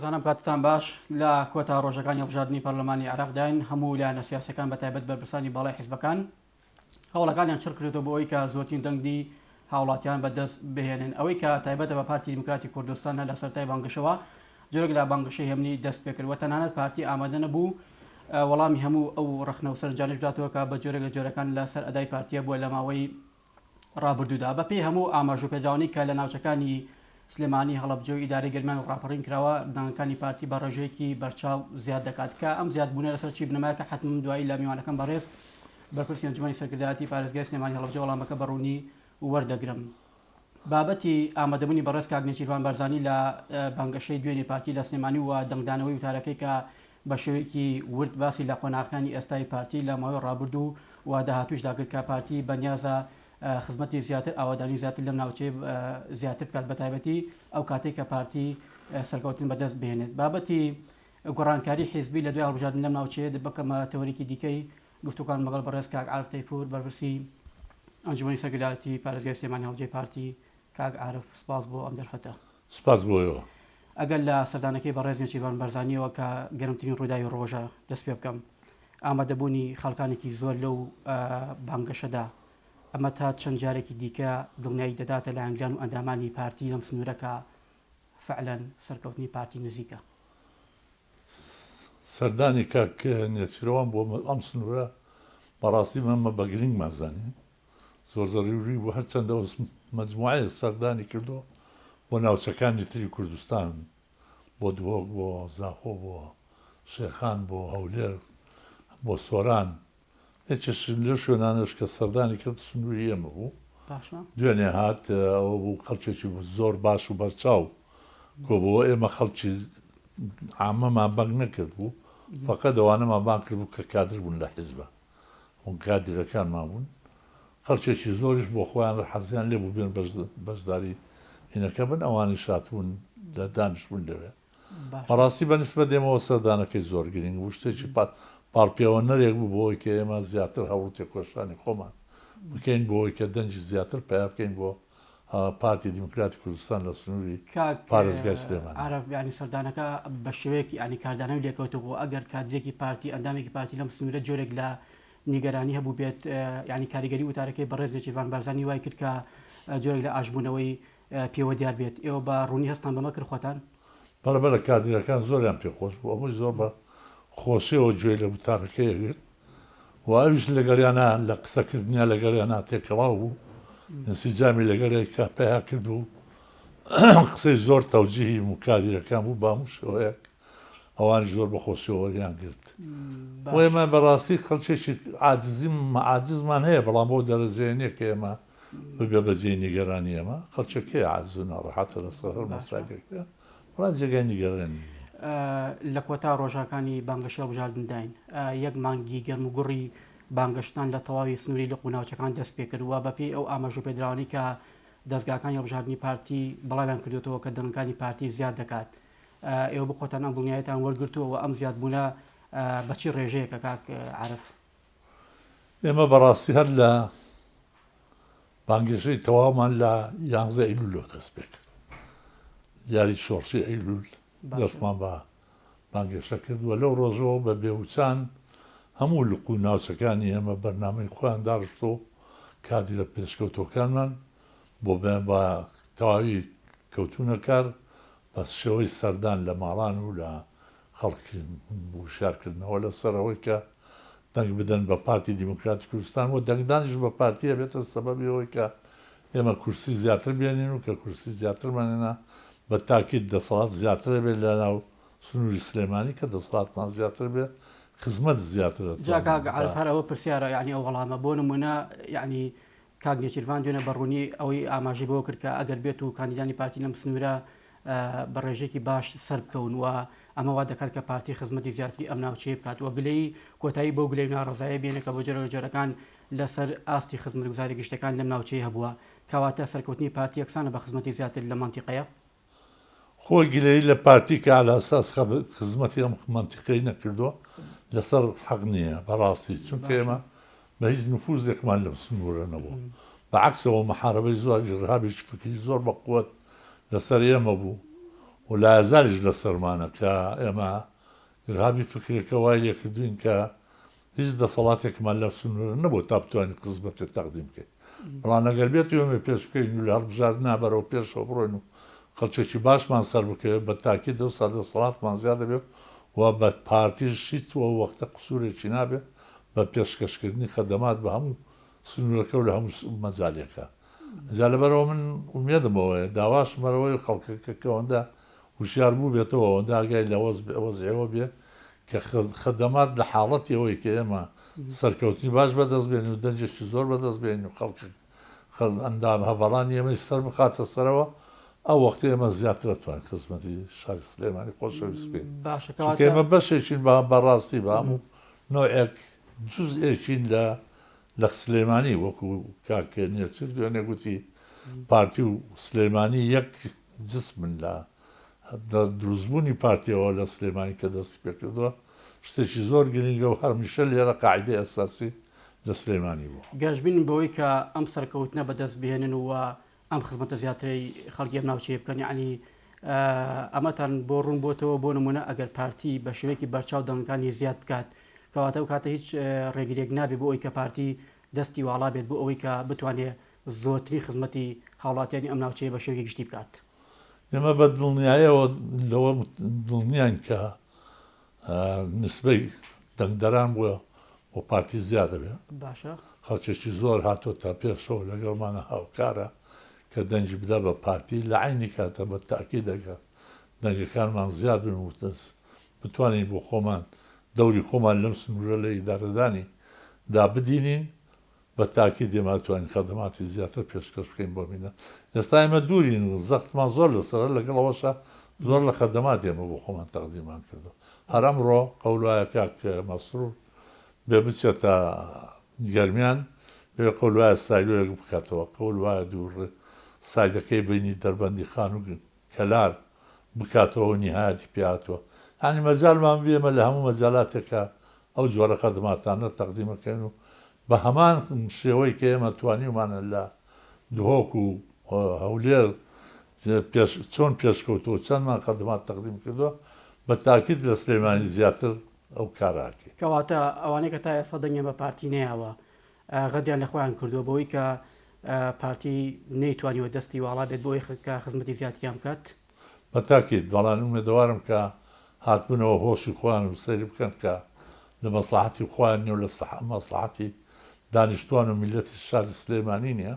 بەڕێزانم کاتتان باش لە کۆتا ڕۆژەکانی هەڵبژاردنی پەرلەمانی عێراقداین هەموو لایەنە سیاسەکان بە تایبەت بەرپرسانی باڵای حیزبەکان هەوڵەکانیان چڕ کردێتەوە بۆ ئەوەی کە زۆرترین دەنگی هاوڵاتیان بەدەست بهێنن ئەوەی کە تایبەتە بە پارتی دیموکراتی کوردستان هەر لە سەرەتای بانگەشەوە جۆرێک لە بانگەشەی هێمنی دەست پێکرد و تەنانەت پارتی ئامادە نەبوو وەڵامی هەموو ئەو ڕەخنە و سەرنجانەش بداتەوە کە بە جۆرێک لە جۆرەکان لە سەر ئەدای پارتیە بووە لە ماوەی ڕابردوودا بەپێی هەموو ئاماژە پێدراوانەی کە لە ناوچەکانی سلێمانی، هەڵەبجە و ئیدارەی گەرمیان و ڕاپەڕین کراوە، دەنگەکانی پارتی بە ڕێژەیەکی بەرچاو زیاد دەکات کە ئەم زیادبوونە لەسەر چی بنەمایەکە حەتمەن دوایی لە میوانەکەم بەڕێز بەرپرسی ئەنجومەنی سەرکردایەتی پارێزگای سلێمانی هەڵەبجە وەڵامەکە بە ڕوونی وەردەگرم. بابەتی ئامادەبوونی بەڕێز کاک نێچیرڤان بارزانی لە بانگەشەی دوێنێ پارتی لە سلێمانی و دەنگدانەوەی وتارەکەی کە بە شێوەیەکی ورد باسی لە قۆناغەکانی ئێستای پارتی لە ماوەی ڕابردوو و داهاتووشدا کرد کە پارتی بەنیازە خزمەتی زیاتر ئاوەدانی زیاتر لەم ناوچەیە زیاتر بکات بەتایبەتی ئەو کاتێک کە پارتی سەرکەوتن بەدەست بهێنێت بابەتی گۆڕانکاری حیزبی لە دوای هەڵبژاردن لەم ناوچەیە بکەمە تەوەرێکی دیکەی گفتوگۆکان مەگەڵ بەڕێز کاک عارف تەیفور بەرپرسی ئەنجومەنی سەرکردایەتی پارێزگای سلێمانی هەڵبژەی پارتی کاک عارف سپاس بۆ ئەم دەرفەتە. سپاس بۆ ئێوە. ئەگەر لە سەردانەکەی بەڕێز نێچیرڤان بارزانییەوە کە گەرمترین ڕووداوی ڕۆژە دەست پێ بکەم، ئامادەبوونی خەڵکانێکی زۆر لەو بانگەشەدا، ئەمە تا چەند جارێکی دیکە دڵنیایی دەداتە لایەنگران و ئەندامانی پارتی لەم سنوورە کە فعلەن سەرکەوتنی پارتی نزیکە؟ سەردانی کاک نێچیرەوان بۆ ئەم سنوورە بەڕاستی مەمە بە گرنگمان زانی. زۆر زەروری بوو هەرچەندە ئەو مەجموعەیە سەردانی کردووە بۆ ناوچەکانی تری کوردستان بۆ دهۆک بۆ زاخۆ بۆ شێخان بۆ هەولێر بۆ سۆران یەکێک لەو شوێنانەش کە سەردانی کرد سنووری ئێمە بوو باشە دوێنێ هات ئەوە بوو خەڵکێکی زۆر باش و بەرچاو کۆبەوە ئێمە خەڵکی عامەمان بانگ نەکرد بوو فەقەت ئەوانەمان بانگ کرد بوو کە کادر بوون لە حیزبە و کادیرەکانمان بوون خەڵکێکی زۆریش بۆ خۆیان حەزیان لێ بوو بێن بەشداری هینەکە بن ئەوانیش هاتبوون لە دانیشتبوون لەوێ بەڕاستی بە نسبەت ئێمەوە سەردانەکەی زۆر گرنگ بوو شتێکی پاڵپێوەنەرێک بوو بۆ ئەوەی کە ئێمە زیاتر هەوڵ تێکۆشانی خۆمان بکەین بۆ ئەوەی کە دەنگی زیاتر پەیا بکەین بۆ پارتی دیموکراتی کوردستان لە سنووری کاک پارێزگای سلێمانی. عارف یانی سەردانەکە بە شێوەیەک یانی کاردانەوەی لێکەوتەوە ئەگەر کادرێکی پارتی ئەندامێکی پارتی لەم سنوورە جۆرێک لە نیگەرانی هەبوو بێت یانی کاریگەری وتارەکەی بەڕێز نێچیرڤان بارزانی وای کرد کە جۆرێک لە ئاشبوونەوەی پێوە دیار بێت ئێوە بە ڕوونی هەستان بەمە کرد خۆتان؟ بەڵێ بەڵێ کادیرەکان زۆریان پێ خۆش بوو ئەمەش زۆر بە خۆشیەوە گوێی لە وتارەکەی ئەگرت و ئەویش لەگەڵیانا لە قسەکردنیا لەگەڵیانا تێکەڵاو بوو ئینسیجامی لەگەڵێکا پەیا کرد و قسەی زۆر تەوجیهی کادیرەکان بوو بە هەموو شێوەیەک ئەوانیش زۆر بە خۆشیەوە وەریان گرت بۆ ئێمە بەڕاستی خەڵکێکی عاجزی عاجزمان هەیە بەڵام بەو دەرەجەیە نییە کە ئێمە ببێ بە جێی نیگەرانی ئێمە خەڵکێک هەیە عاجز و ناڕەحەتە لەسەر هەر مەسایلێک بەڵام جێگای نیگەرانی نییە. لە کۆتا ڕۆژاکانی بانگەشەی هەڵبژاردنداین، یەک مانگی گەرموگوڕی بانگەشتان لە تەواوی سنووری لق و ناوچەکان دەست پێکرد و بەپێی ئەو ئاماژەپێدراوانەی کە دەزگاکانی هەڵبژاردنی پارتی بڵاویان کردوێتەوە کە دەنگەکانی پارتی زیاد دەکات ئێوە بخۆتان ئەم دڵنیایەتان وەرگرتووە و ئەم زیادبوونە بە چی ڕێژەیەکە کاک عارف؟ ئێمە بەڕاستی هەر لە بانگێشەی تەواومان لە یانزە ئەیلولەوە دەست پێکرد یاری شۆڕشی ئەیلول دەستمان بە بانگێشە کرد و لەو ڕۆژەوە بە بێوچان هەموو لق و ناوچەکانی ئێمە بەرنامەی خۆیان داڕشتۆ کادیرە پێشکەوتوەکانمان بۆ بە تەواوی کەوتونە کار بە شێوەی سەردان لە ماڵان و لە خەڵک وشیارکردنەوە لەسەر ئەوەی کە دەنگ بدەن بە پارتی دیموکراتی کوردستان و دەنگدانیش بە پارتی ئەبێتە سەبەبی ئەوەی کە ئێمە کورسی زیاتر بێنین و کە کورسی زیاترمان هێنا بە تاکید دەسەڵات زیاتر ئەبێت لە ناو سنووری سلێمانی کە دەسەڵاتمان زیاتر بێت خزمەت زیاتر جا ئەتوانین کاک بە عارف هەر ئەوە پرسیارە یانی ئەو وەڵامە بۆ نموونە یانی کاک نێچیرڤان دوێنێ بە ڕوونی ئەوەی ئاماژەی بەوە کرد کە ئەگەر بێت و کاندیدانی پارتی لەم سنوورە بە ڕێژەیەکی باش سەربکەون و ئەمە وا دەکات کە پارتی خزمەتی زیاتری ئەم ناوچەیە بکات و گلەیی کۆتایی بەو گلەی و ناڕەزایە بێنێ کە بە جۆرە لە جۆرەکان لەسەر ئاستی خزمەتگوزاری گشتیەکان لەم ناوچەیە هەبووە. کەواتە سەرکەوتنی پارتی یەکسانە بە خزمەتی زیاتر لەم مەنتیقەیە؟ خۆی گلەیی لە پارتی کە علی اساس خزمەتی ئەم مەنتیقەی نەکردوە لەسەر حەق نیە بەڕاستی چونکە ئێمە بە هیچ نفوزێکمان لەم سنورە نەبوو بە عەکسەوە محاربەی زۆر ئیرهابێکی فکری زۆر بە قوت لەسەر ئێمە بوو و لایەزاریش لەسەرمانە کە ئێمە ئیرهابی فکرێکە وای لێکردوین کە هیچ دەسەڵاتێکمان لەم سنوورە نەبووە تا بتوانین خزمەتێ تەقدیم بکەین. بەڵام ئەگەر بێت و ئێمە پێش بکەوین و لە هەڵبژاردنا بەرەو پێشەوە بڕۆین و خەڵکێکی باشمان سەر بکەوێت بە تاکید ئەوسا دەسەڵاتمان زیاد دەبێت و بە پارتیش هیچ ئەو وەختە قسوورێکی نابێت بە پێشکەشکردنی خەدەمات بە هەموو سنوورەکە و لە هەموو مەجالێکا. جا لەبەرئەوە من ئومێدم بەوەیە داواشم بەرەوەی خەڵکەکە کە ئەوەندە وشیار بووبێتەوە ئەوەندە ئاگای لە وەزعەوە بێ کە خەدەمات لە حاڵەتی ئەوەی کە ئێمە سەرکەوتنی باش بەدەست بێنین و دەنگێکی زۆر بەدەست بێنین و خەڵک ئەندام هەڤاڵانی ئێمەی سەر بخاتە سەرەوە ئەو وەختە ئێمە زیاتر ئەتوانین خزمەتی شاری سلێمانی خۆشەویست بکەین باشە چونکە کەواتە ئێمە بەشێکین بە بەڕاستی بە هەموو نەوعێک جوزئێکین لە لە سلێمانی وەکو کاک نێچیر دوێنێ گوتی پارتی و سلێمانی یەک جسمن لە دروستبوونی پارتیەوە لە سلێمانی کە دەستی پێکردووە شتێکی زۆر گرنگە و هەمیشە لێرە قاعیدەی ئەساسی لە سلێمانی بووە. گەشبینن بەوەی کە ئەم سەرکەوتنە بەدەست بهێنن و ئەم خزمەتە زیاترەی خەڵکی ئەم ناوچەیە بکەن یەعنی ئەمەتان بۆ ڕوون بۆتەوە بۆ نمونە ئەگەر پارتی بە شێوەیەکی بەرچاو دەنگەکانی زیاد بکات کەواتە ئەو کاتە هیچ ڕێگریەک نابێت بۆ ئەوی کە پارتی دەستی واڵا بێت بۆ ئەوەی کە بتوانێت زۆرترین خزمەتی هاوڵاتیانی ئەم ناوچەیە بە شێوەیەکی گشتی بکات. ئێمە بە دڵنیایەوە لەوە دڵنیاین کە نسبەی دەنگدەران بۆ بۆ پارتی زیاد دەبێت. باشە. خەڵکێکی زۆر هاتۆتە پێشەوە لەگەڵمانە هاوکارە کە دەنگی بدا بە پارتی لە عەینی کاتە بە تەئکید ئەگەر دەنگەکانمان زیاد بن و بتوانین بۆ خۆمان دەوری خۆمان لەم سنوورە لە ئیدارەدانی دا بدینین بە تاکید ئێمە ئەتوانین خەدەماتی زیاتر پێشکەش بکەین بۆ میللەت. ئێستا ئێمە دوورین و زەختمان زۆر لەسەرە، لەگەڵ ئەوەشا زۆر لە خەدەمات ئێمە بۆ خۆمان تەقدیمان کردووە. هەر ئەمڕۆ قەول وایە کاک مەسرور بێ بچێتە گەرمیان، لەوێ قەول وایە سایلۆیەک بکاتەوە، قەول وایە دوور سایدەکەی بەینی دەربەندیخان و کەلار بکاتەوە و نیهایەتی پێ هاتووە. یانی مەجالمان بی ئێمە لە هەموو مەجالاتێکا ئەو جۆرە خەدماتانە تەقدیم ئەکەین و بە هەمان شێوەی کە ئێمە توانیومانە لە دهۆک و هەولێر پێش چۆن پێشکەوتووە و چەندمان خەدمات تەقدیم کردووە بە تاکید لە سلێمانی زیاتر ئەو کارە ئەکەین. کەواتە ئەوانەی کە تا ئێستا دەنگیان بە پارتی نەیاوە غەدریان لە خۆیان کردووە بەوەی کە پارتی نەیتوانیوە دەستی واڵا بێت بۆ ئەوەی کە خزمەتی زیاتریان بکات؟ بە تاکید، بەڵام ئومێدەوارم کە هاتبنەوە هۆشی خۆیان و سەیری بکەن کە لە مەسڵەحەتی خۆیان نیە و لە مەسڵەحەتی دانیشتوان و میللەتی شاری سلێمانی نیە،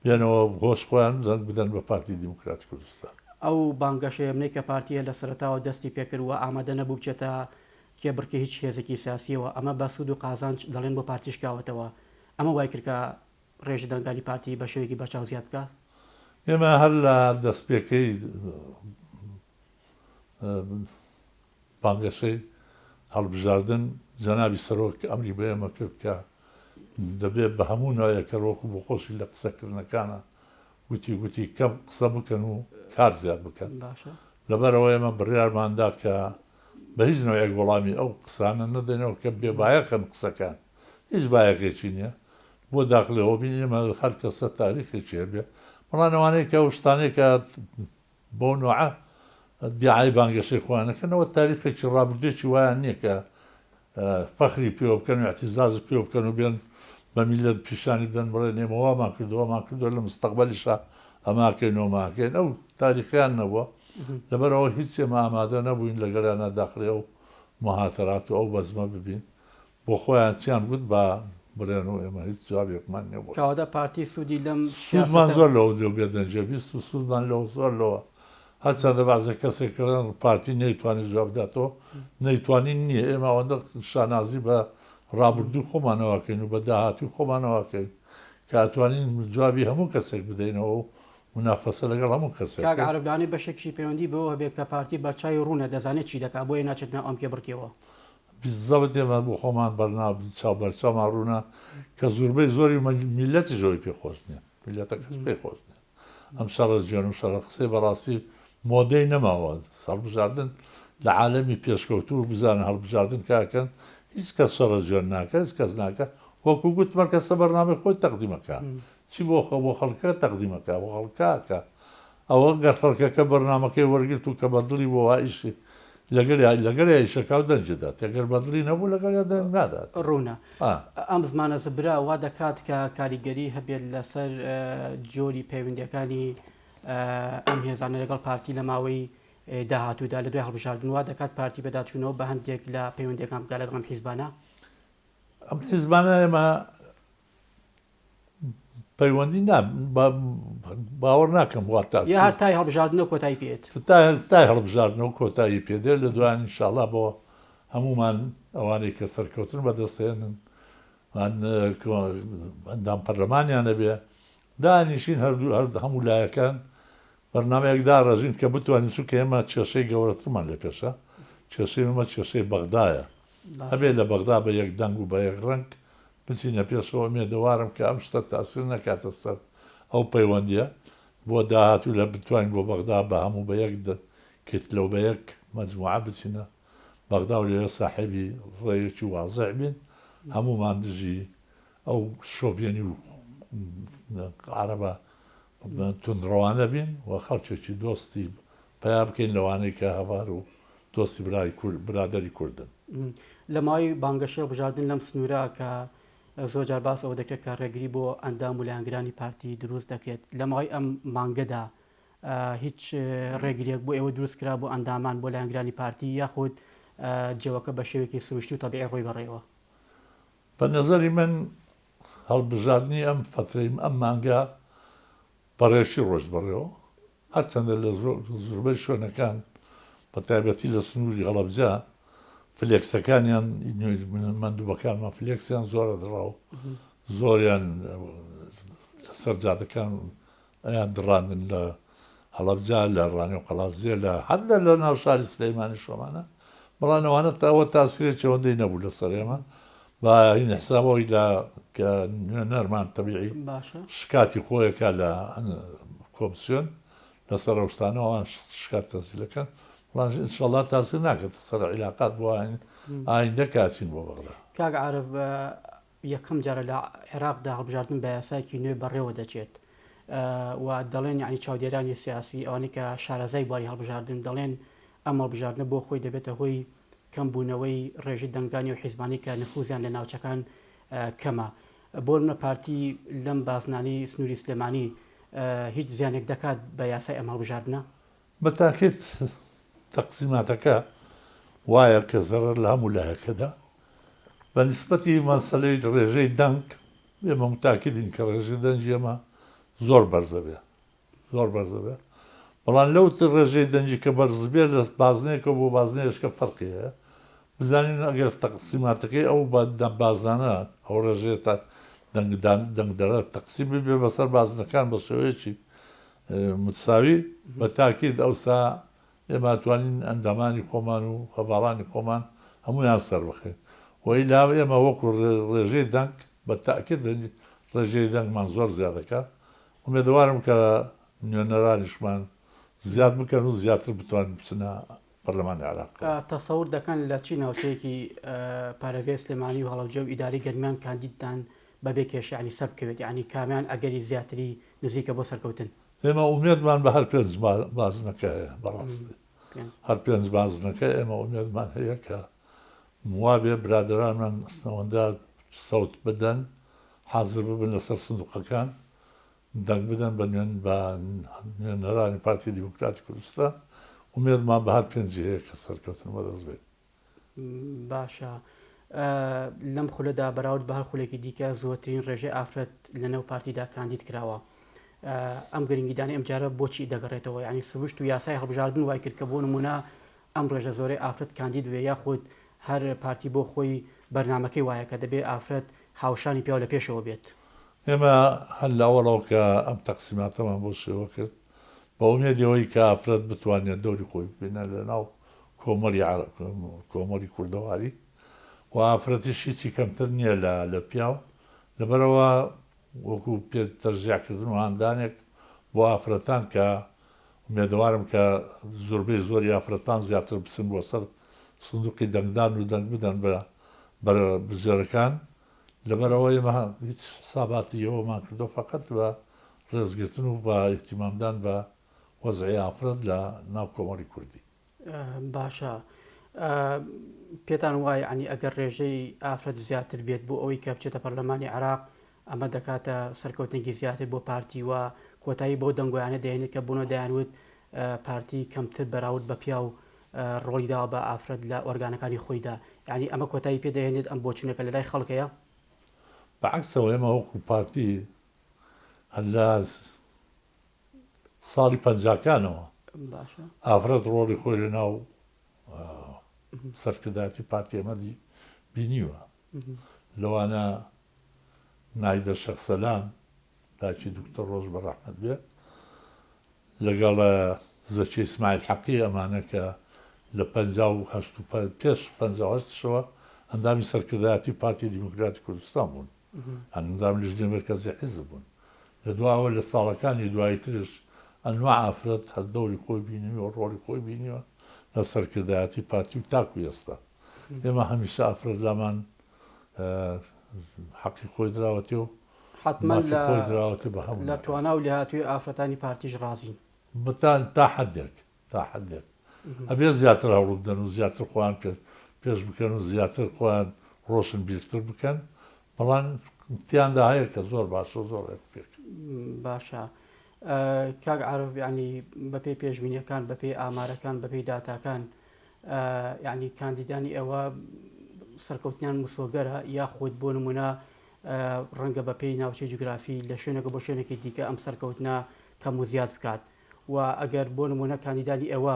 بێنەوە هۆش خۆیان و دەنگ بدەن بە پارتی دیموکراتی کوردستان. ئەو بانگەشەیەمنەی کە پارتی لە سەرەتاوە دەستی پێکرد و ئامادە نەبوو بچێتە کێبڕکێ هیچ هێزێکی سیاسیەوە، ئەمە بە سوود و قازانج دەڵێن بۆ پارتی شکاوەتەوە، ئەمە وای کرد کە ڕێژەی دەنگانی پارتی بە شێوەیەکی بەرچاو زیاد بکات؟ ئێمە هەر لە دەستپێکەی بانگەشەی هەڵبژاردن جەنابی سەرۆک ئەمری بە ئێمە کرد کە دەبێت بە هەموو ناوێک هەر وەکو بۆ خۆشی لە قسەکردنەکانە گوتی گوتی کەم قسە بکەن و کار زیاد بکەن. باشە. لەبەرئەوە ئێمە بڕیارمان دا کە بە هیچ نەوعێک وەڵامی ئەو قسانە نەدەینەوە کە بێ بایەخن قسەکان هیچ بایەخێکی نیە بۆ داخلەوە بین ئێمە هەر کەسە تاریخێکی هەبێ بەڵام ئەوانەی کە ئەو شتانەی کە بەو نوعە دیعای بانگەشەی خۆیان ئەکەن ئەوە تاریخێکی ڕابردوێکی وایان نییە کە فەخری پێوە بکەن و اعتزازی پێوە بکەن و بێن بە میللەت پیشانی بدەن بڵێن ئێمە وامان کردووە وامان کردووە لە مستەقبەلیشا ئەماکەین و ئەماکەین ئەو تاریخیان نەبووە لەبەرئەوە هیچ ئێمە ئامادە نەبووین لەگەڵیانا داخلی ئەو مهاتەرات و ئەو بەزمە ببین بۆ خۆیان چیان گوت با بڵێن و ئێمە هیچ جوابێکمان نیە بۆیان. کەواتە پارتی سوودی لەم سوودمان سیاسەتە. زۆر لەوە لەو بێدەنگیە 20 و سوودمان لەوە زۆر لەوە هەرچەندە بەعزێ کەسێک کەڵێن پارتی نەیتوانی جواب بداتەوە نەیتوانی نیە ئێمە ئەوەندە شانازی بە ڕابردووی خۆمانەوە ئەکەین و بە داهاتووی خۆمانەوە ئەکەین کە ئەتوانین جوابی هەموو کەسێک بدەینەوە و مونافەسە لەگەڵ هەموو کەسێک کاک بکەین. عارف لەوانەیە بەشێکیشی پەیوەندی بەوە هەبێت کە پارتی بەرچاوی ڕوونە دەزانێت چی دەکات بۆیە ناچێتە ناو ئەم کێبڕکێوە. بالزبط ئێمە بۆ خۆمان بەرنا چاو بەرچاومان ڕوونە کە زوربەی زۆری میللەتیش ئەوەی پێ خۆش نییە میللەتەکەش پێی خۆش نییە ئەم شەڕە جوێن و شەڕە قسەی بەڕاستی مۆدەی نەماوە هەڵبژاردن لە عالەمی پێشکەوتوو بزانن هەڵبژاردن کاکەن هیچ کەس شەڕە جوێن ناکە هیچ کەس ناکە وەکو گوتم هەر کەسە بەرنامەی خۆی تەقدیمەکە چی بۆ خۆ بۆ خەڵکە تەقدیمەکە بۆ خەڵکاکە. ئەوە گەر خەڵکەکە بەرنامەکەی وەرگرت و کە بە دڵی بوو وا ئیشی لەگەڵیا لەگەڵیا ئیشەکا و دەنگی دات گەر بە دڵی نەبوو لەگەڵیا دەنگ نادات. ڕوونە. ئەم زمانە زبرە وا دەکات کە کاریگەری هەبێت لەسەر جۆری پەیوەندیەکانی ئەم هێزانە لەگەڵ پارتی لە ماوەی داهاتوودا لە دوای هەڵبژاردن وا دەکات پارتی بەداچوونەوە بە هەندێک لە پەیوەندیەکان بکات لەگەڵ ئەم حیزبانە؟ ئەم حیزبانە ئێمە پەیوەندی نا باوەڕ ناکەم وا تاسیر یا هەر تای هەڵبژاردنەوە کۆتایی پێ دێت؟ تای هەڵبژاردنەوە کۆتایی پێ دێت لە دوایان ئینشاڵا بۆ هەموومان ئەوانەی کە سەرکەوتن بەدەست هێنن ئەندام پەرلەمانیان هەبێ دانیشین هەردوو هەر هەموو لایەکان بەرنامەیەک داڕێژین کە بتوانین چونکە ئێمە کێشەی گەورەترمان لە پێشە کێشەی ئێمە کێشەی بەغدایە هەبێ لە بەغدا بە یەک دەنگ و بە یەک ڕەنگ بچینە پێشەوە ئومێدەوارم کە ئەم شتە تاسیر نەکاتە سەر ئەو پەیوەندیە بۆ داهاتوو لە بتوانین بۆ بەغدا بە هەموو بە یەک کتلە و بە یەک مەجموعە بچینە بەغدا و لەوێ ساحێبی ڕێیەکی وازح بین هەموومان دژی ئەو شۆڤێنی و عەرەبە توندڕەوانە بین و خەڵکێکی دۆستی پەیا بکەین لەوانەی کە هەڤار و دۆستی برای کورد برادەری کوردن. لە ماوەی بانگەشەی هەڵبژاردن لەم سنوورە کە زۆر جار باس ئەوە دەکرێت کە ڕێگری بۆ ئەندام و لایەنگرانی پارتی دروست دەکرێت، لە ماوەی ئەم مانگەدا هیچ ڕێگریەک بۆ ئێوە دروست کرا بۆ ئەندامان بۆ لایەنگرانی پارتی یاخود جەوەکە بە شێوەیەکی سروشتی و تەبیعی ڕۆی بەڕێوە؟ بە نەزەری من هەڵبژاردنی ئەم فەترەی ئەم مانگە بە ڕێکی ڕۆشت بەڕێوە، هەرچەندە لە زۆربەی شوێنەکان بە تایبەتی لە سنووری هەڵەبجە فلێکسەکانیان مەندوبەکانمان فلێکسیان زۆرە دڕا و زۆریان لەسەر جادەکان ئەیان دڕاندن لە هەڵەبجە لە ڕانیە و قەڵادزێ لە هەر لە لە ناو شاری سلەیمانی شۆمانە بەڵام ئەوانە ئەوە تاسیرێکی ئەوەندەی نەبوو لەسەر ئێمە با هین حساب ئەوەی لە کە نوێنەرمان تەبیعی باشە شکاتی خۆیەکە لە کۆمسیۆن لەسەر ئەو شتانە ئەوان شکات تەنسیلەکەن بەڵام ئینشەڵا تاسیر ناکاتە سەر عیلاقات بۆ ئایندە کاچین بۆ بەغدا. کاک عارف یەکەم جارە لە عێراقدا هەڵبژاردن بە یاسایەکی نوێ بەڕێوە دەچێت و دەڵێن یانی چاودێرانی سیاسی ئەوانەی کە شارەزای بواری هەڵبژاردن دەڵێن ئەم هەڵبژاردنە بۆ خۆی دەبێتە هۆی کەمبوونەوەی ڕێژەی دەنگدانی ئەو حیزبانەی کە نفوزیان لە ناوچەکان کەمە. بۆ نمونە پارتی لەم بازنانەی سنووری سلێمانی هیچ زیانێک دەکات بە یاسای ئەم هەڵبژاردنە؟ بە تاکید تەقسیماتەکە وایە کە زەرەر لە هەموو لایەکەدا. بە نیسبەتی مەسەلەی ڕێژەی دەنگ ئێمە موتاکیدین کە ڕێژەی دەنگی ئێمە زۆر بەرزە بێ زۆر بەرزە بێ بەڵام لەو ڕێژەی دەنگی کە بەرز بێ لە بازنەیەکەوە بۆ بازنەیەشکە فەرقی هەیە بزانین ئەگەر تەقسیماتەکەی ئەو بازنانە ئەو ڕێژەیە تا دەنگدان دەنگدەرە تەقسیم ببێ بەسەر بازنەکان بە شێوەیەکی متساوی بە تاکید ئەوسا ئێمە ئەتوانین ئەندامانی خۆمان و هەڤاڵانی خۆمان هەموویان سەربخەین و ئیلا ئێمە وەکو ڕێژەی دەنگ بە تاکید ڕێژەی دەنگمان زۆر زیادەکا ئومێدەوارم کە نوێنەرانیشمان زیاد بکەن و زیاتر بتوانن بچنە پەرلەمانی عێراقەوە. تەسەور دەکەن لە چی ناوچەیەکی پارێزگای سلێمانی و هەڵەبجە و ئیدارەی گەرمیان کاندیدتان بەبێ کێشە یانی سەربکەوێت یانی کامیان ئەگەری زیاتری نزیکە بۆ سەرکەوتن؟ ئێمە ئومێدمان بە هەر پێنج بازنەکە هەیە بەڕاستی هەر پێنج بازنەکە ئێمە ئومێدمان هەیە کە وابێ برادەرانمان ئەوەندە سەوت بدەن حازر ببن لەسەر سندوقەکان دەنگ بدەن بە نوێن بە نوێنەرانی پارتی دیموکراتی کوردستان ئومێدمان بە هەر پێنجی هەیە کە سەرکەوتن بەدەست بێت. باشە لەم خولەدا بەراورد بە هەر خولێکی دیکە زۆرترین ڕێژەی ئافرەت لەنێو پارتیدا کاندید کراوە ئەم گرنگیدانی ئەمجارە بۆچی دەگەڕێتەوە یعنی سروشت و یاسای هەڵبژاردن وای کرد کە بۆ نمونە ئەم ڕێژە زۆرەی ئافرەت کاندید بێ یاخود هەر پارتی بۆ خۆی بەرنمەکەی وایە کە دەبێ ئافرەت هاوشانی پیاو لە پێشەوە بێت. ئێمە هەر لە ئەوەڵەوە کە ئەم تەقسیماتەمان بۆ شێوە کرد بە ئومێدی ئەوەی کە ئافرەت بتوانێت دەوری خۆی ببینێت لە ناو کۆمەڵی عەرەب کۆمەڵی کوردەواری و ئافرەتیش هیچی کەمتر نییە لە لە پیاو لەبەرئەوە وەکو پێ تەشجیع کردن و هاندانێک بۆ ئافرەتان کە ئومێدەوارم کە زۆربەی زۆری ئافرەتان زیاتر بچن بۆ سەر سندوقی دەنگدان و دەنگ بدەن بە بەربژێرەکان لەبەرئەوە ئێمە هیچ حساباتی ئەوەمان کردووە فەقەت بە ڕێزگرتن و بە ئیهتیمامدان بە. وەزعی ئافرەت لە ناو کۆمەڵی کوردی. باشە پێتان وایە یانی ئەگەر ڕێژەی ئافرەت زیاتر بێت بۆ ئەوەی کە بچێتە پەرلەمانی عێراق ئەمە دەکاتە سەرکەوتنێکی زیاتر بۆ پارتی و کۆتایی بەو دەنگۆیانە دەهێنێت کە بوونە دەیانوت پارتی کەمتر بەراورد بە پیاو ڕۆڵی داوە بە ئافرەت لە ئۆرگانەکانی خۆیدا یعنی ئەمە کۆتایی پێ دەهێنێت ئەم بۆچوونەکە لە لای خەڵکەیە؟ بە عەکسەوە ئێمە وەکو پارتی هەر لە ساڵی پەنجاکانەوە ئافرەت ڕۆڵی خۆی لە ناو سەرکردایەتی پارتی ئێمە بینیوە لەوانە نایدە شەخ سەلام داکی دکتۆر ڕۆژ بە ڕەحمەت بێ لەگەڵ زەکی ئیسماعیل حەقی ئەمانە کە لە 58 و پێش 58 شەوە ئەندامی سەرکردایەتی پارتی دیموکراتی کوردستان بوون ئەندام لیژنەی مەرکەزی حیزب بوون. لە دواوە لە ساڵەکانی دواییترش ئەنواع ئافرەت هەر دەوری خۆی بینیوە و ڕۆڵی خۆی بینیوە لە سەرکردایەتی پارتی و تاکو ئێستا ئێمە هەمیشە ئافرەت لامان حەقی خۆی دراوەتێ و حەتمەن مافی خۆی دراوەتێ بە هەموو لە توانا و لێهاتووی ئافرەتانی پارتیش ڕازین. تا حەدێک تا حەدێک ئەبێ زیاتر هەوڵبدەن و زیاتر خۆیان پێش بکەن و زیاتر خۆیان ڕۆشن بیرتر بکەن بەڵام تیاندا هەیە کە زۆر باشە و زۆر ڕێک پێک. باشە کاک عارف یعنی بەپێی پێشبینیەکان بەپێی ئامارەکان بەپێی داتاکان یعنی کاندیدانی ئێوە سەرکەوتنیان مسۆگەرە یاخود بۆ نمونە ڕەنگە بەپێی ناوچەی جوگرافی لە شوێنێکە بۆ شوێنێکی دیکە ئەم سەرکەوتنە کەم و زیاد بکات و ئەگەر بۆ نموونە کاندیدانی ئێوە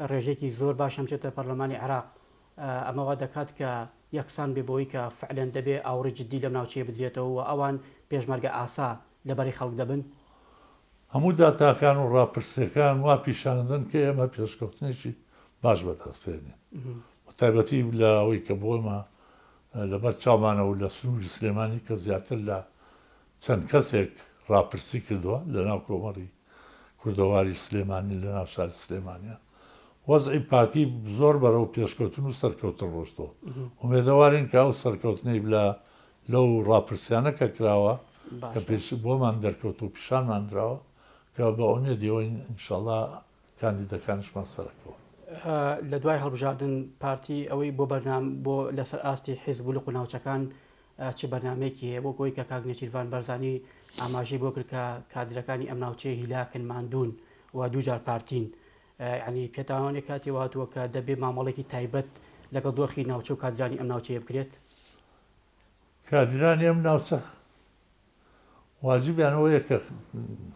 ڕێژەیەکی زۆر باش هەمچێتە پەرلەمانی عێراق ئەمە وا دەکات کە یەکسان بێ بەوەی کە فعلەن دەبێ ئاوڕی جدی لەم ناوچەیە بدرێتەوە و ئەوان پێشمەرگە ئاسا لە بەرەی خەڵک دەبن؟ هەموو داتاکان و ڕاپرسیەکان وا پیشانەدەن کە ئێمە پێشکەوتنێکی باش بەدەست دێنین بەتایبەتی لە ئەوەی کە بۆ ئێمە لەبەر چاومانە و لە سنووری سلێمانی کە زیاتر لە چەند کەسێک ڕاپرسی کردووە لە ناو کۆمەڵی کوردەواری سلێمانی لە ناو شاری سلێمانیا وەزعی پارتی زۆر بەرەو پێشکەوتن و سەرکەوتن ڕۆشتووە ئومێدەوارین کە ئەو سەرکەوتنەی لە لەو ڕاپرسیانە کە کراوە کە پێش بۆمان دەرکەوت و پیشانمان دراوە کە بە ئومێدی ئەوەین ئینشەڵا کاندیدەکانیشمان سەرەکەون. لە دوای هەڵبژاردن پارتی ئەوەی بۆ بەرنام بۆ لەسەر ئاستی حیزب و لق و ناوچەکان چ بەرنامەیەکی هەیە وەک ئەوەی کە کاک نێچیرڤان بارزانی ئاماژەی بۆ کرد کە کادرەکانی ئەم ناوچەیە هیلاکن ماندوون و دووجار پارتین یعنی پێتان وانیە کاتی هاتووە کە دەبێ مامەڵێکی تایبەت لەگەڵ دۆخی ناوچە و کادرانی ئەم ناوچەیە بکرێت؟ کادرانی ئەم ناوچە واجبیان ئەوەیە کە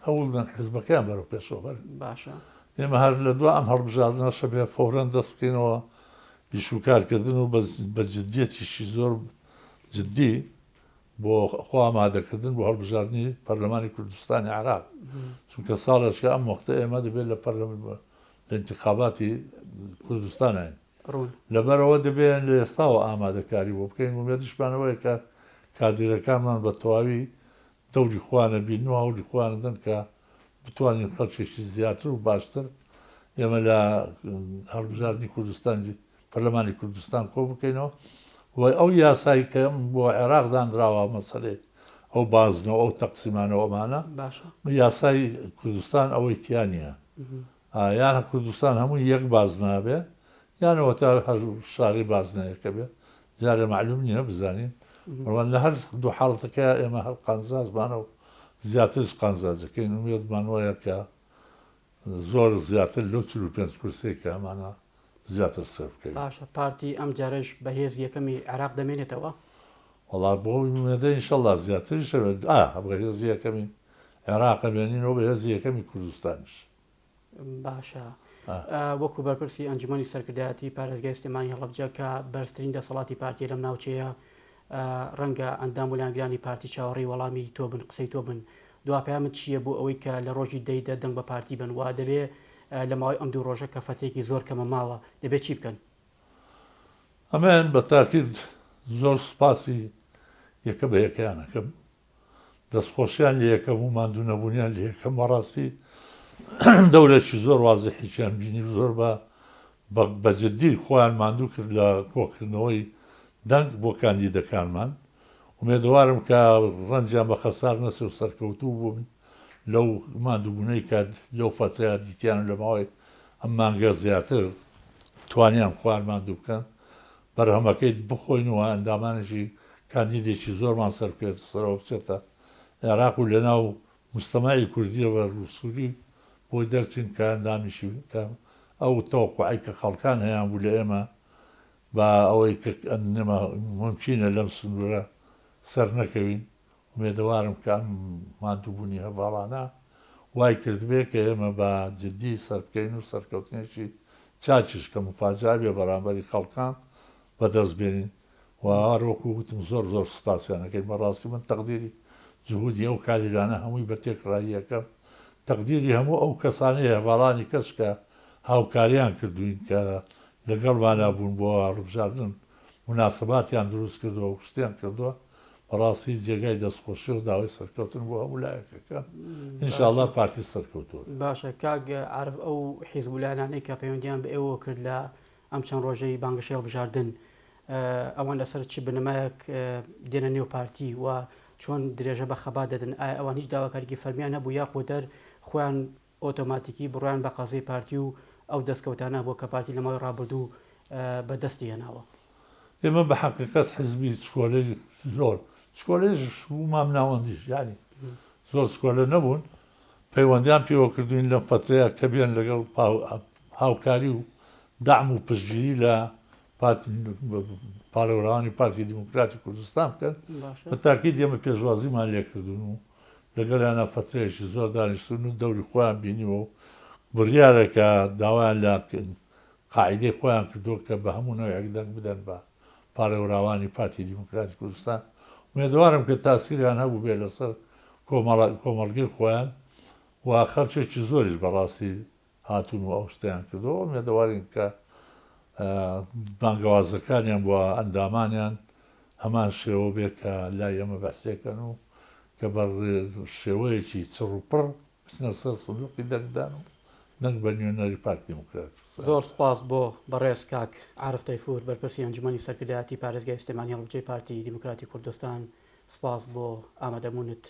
هەوڵدەن حزبەکەیان بەرەو پێشەوە بەرن. باشە. ئێمە هەر لە دوا ئەم هەڵبژاردنەشە بێ فەورەن دەست بکەینەوە ئیش و کارکردن و بە جدیەتیشی زۆر جدی بۆ خۆ ئامادەکردن بۆ هەڵبژاردنی پەرلەمانی کوردستانی عێراق چونکە ساڵێکە ئەم وەختە ئێمە دەبێت لە پەرلەمان لە ئینتخاباتی کوردستانین ڕوون. لەبەرئەوە دەبێ لە ئێستاوە ئامادەکاری بۆ بکەین، ئومێدیشمان ئەوەیە کە کادیرەکانمان بە تەواوی دەوری خۆیان ئەبینن و هەوڵی خۆیان ئەدەن کە بتوانین خەڵکێکی زیاتر و باشتر ئێمە لە هەڵبژاردنی کوردستان پەرلەمانی کوردستان کۆ بکەینەوە و ئەو یاسای کە بۆ عێراق دانراوە مەسەلەی ئەو بازنە و ئەو تەقسیمانە و ئەمانە یاسای کوردستان ئەوەی تیا نییە. یان کوردستان هەمووی یەک بازنە بێ یان ئەوەتا هەر شاری بازنەیەکە بێ جارێ مەعلوم نییە بزانین بەڵام لە هەر دوو حاڵەتەکە ئێمە هەر قانزازمانە و زیاترش قانزازەکەین ئومێدمان وایە کە زۆر زیاتر لەو 45 کورسەی کە ئەمانە زیاتر سەر بکەوین. باشە پارتی ئەم جارەش بە هێزی یەکەمی عێراق دەمێنێتەوە؟ وەڵا بۆ ئومێدە ئینشەڵا زیاتریش ئەبێت ئا بە هێزی یەکەمی عێراق ئەمێنینەوە بە هێزی یەکەمی کوردستانیش. باشە وەکو بەرپرسی ئەنجومەنی سەرکردایەتی پارێزگای سلێمانی هەڵەبجە کە بەرزترین دەسەڵاتی پارتیە لەم ناوچەیە ڕەنگە ئەندام و لایەنگرانی پارتی چاوەڕێی وەڵامی تۆ بن قسەی تۆ بن دوا پەیامت چییە بۆ ئەوەی کە لە ڕۆژی دەی دە دەنگ بە پارتی بن و دەبێ لە ماوەی ئەم دوو ڕۆژە کە فەترێکی زۆر کەمە ماوە دەبێ چی بکەن؟ ئەمەیان بە تاکید زۆر سوپاسی یەکە بە یەکەیان ئەکەم دەستخۆشیان لێ یەکەم و ماندوو نەبوونیان لێ یەکەم بەڕاستی دەورێکی زۆر وازحیان بینی و زۆر بە بە جدی خۆیان ماندوو کرد لە کۆکردنەوەی دەنگ بۆ کاندیدەکانمان ئومێدەوارم کە ڕەنجیان بە خەسار نەچێ و سەرکەوتوو بوون. لەو ماندووبوونەی کە لەو فەترەیا دیتیان و لە ماوەی ئەم مانگە زیاتر توانیان خۆیان ماندوو بکەن بەرهەمەکەی بخۆین و ئەندامانێکی کاندیدێکی زۆرمان سەربکەوێتە سەرەوە بچێتە عێراق و لەناو موجتەمەعی کوردییەوە بە ڕووسووری بۆی دەرچین کە ئەندامیشی کە ئەو تەوەقوعەی کە خەڵکان هەیان بوو لە ئێمە بە ئەوەی کە ئێمە مومکینە لەم سنوورە سەرنەکەوین ئومێدەوارم کە ئەم ماندووبوونی هەڤاڵانە وای کردبێ کە ئێمە بە جدی سەربکەوین و سەرکەوتنێکی چاکیش کە موفاجەئە بێ بەرامبەری خەڵکان بەدەست بێنین و هەر وەکوو وتم زۆر زۆر سوپاسیان ئەکەین. بەڕاستی من تەقدیری جهودی ئەو کادیرانە هەمووی بە تێکڕایی ئەکەم. تەقدیری هەموو ئەو کەسانەی هەڤاڵانی کەس کە هاوکاریان کردووین کە لەگەڵمانا بوون بۆ هەڵبژاردن موناسباتیان دروست کردووە و شتیان کردووە بەڕاستی جێگای دەستخۆشیە و داوای سەرکەوتن بۆ هەموو لایەک ئەکەم ان شاء اللە پارتی سەرکەوتوو بێت. باشە کاک عارف ئەو حیزب و لایەنانەی کە پەیوەندیان بە ئێوەوە کرد لە ئەم چەند ڕۆژەی بانگەشەی هەڵبژاردن ئەوان لەسەر چ بنەمایەک دێنە نێو پارتی و چۆن درێژە بە خەبات دەدەن ئایا ئەوان هیچ داواکاریکی فەرمیان هەبوو یاخود هەر خۆیان ئۆتۆماتیکی بڕوایان بە قەزیەی پارتی و ئەو دەستکەوتانە هەبووە کە پارتی لە ماوەی ڕابردوو بە دەستی هێناوە. ئێمە بە حەقیقەت حزبی چکۆلەی زۆر چکۆلەیش و مامناوەندیش یانی زۆر چکۆلە نەبوون پەیوەندیان پێوە کردوین لەم فەترەیە کە بێن لەگەڵ هاوکاری و دەعم و پشتگیری لە پارتی پاڵێوراوانی پارتی دیموکراتی کوردستان بکەن بە تاکید ئێمە پێشوازیمان لێکردون و لەگەڵیانا فەترەیەکی زۆر دانیشتوون و دەوری خۆیان بینیوە و بڕیارە کە داوایان لە قاعیدەی خۆیان کردووە کە بە هەموو نەوعێک دەنگ بدەن بە پاڵێوراوانی پارتی دیموکراتی کوردستان. ئومێدەوارم کە تاسیریان هەبووبێ لەسەر کۆمەڵگەی خۆیان و خەڵکێکی زۆریش بەڕاستی هاتوون و ئەو شتەیان کردووە، ئومێدەوارین کە بانگەوازەکانیان بۆ ئەندامانیان هەمان شێوە بێت کە لای ئێمە بەحسێکەن و کە بە شێوەیەکی چڕ و پڕ بچنە سەر سندوقی دەنگدان و دەنگ بە نوێنەری پارتی دیموکرات کوردستان زۆر سپاس بۆ بەڕێز کاک عارف تەیفور بەرپرسی ئەنجومەنی سەرکردایەتی پارێزگای سلێمانی هەڵەبجەی پارتی دیموکراتی کوردستان سپاس بۆ ئامادەبوونت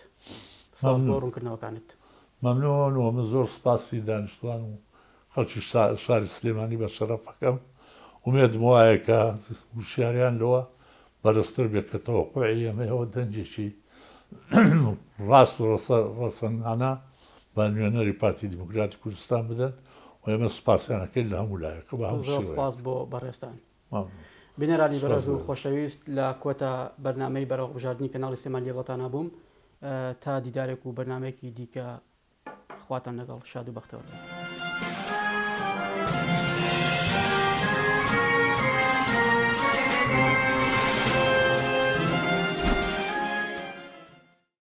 سپاس بۆ ڕوونکردنەوەکانت. مەمنون و من زۆر سپاسی دانیشتوان و خەڵکی شاری سلێمانی بە شەرەف ئەکەم ئومێدم وایە کە وشیاریان لەوە بەرزتر بێت کە تەوەقوعی ئێمەیەوە دەنگێکی ڕاست و ڕەسەنانە بە نوێنەری پارتی دیموکراتی کوردستان بدەن و ئێمە سپاسیان ئەکەین لە هەموو لایەکە بە هەموو زۆر شێوەیەک. سپاس بۆ بەڕێزتان. مەمنون. بینەرانی سپاس بەڕێز و بۆ ئێوەش. خۆشەویست لە کۆتا بەرنامەی بەرەو هەڵبژاردنی کەناڵی سلێمانی لەگەڵتانا بووم تا دیدارێک و بەرنامەیەکی دیکە خواتان لەگەڵ شاد و بەختەوەر بن.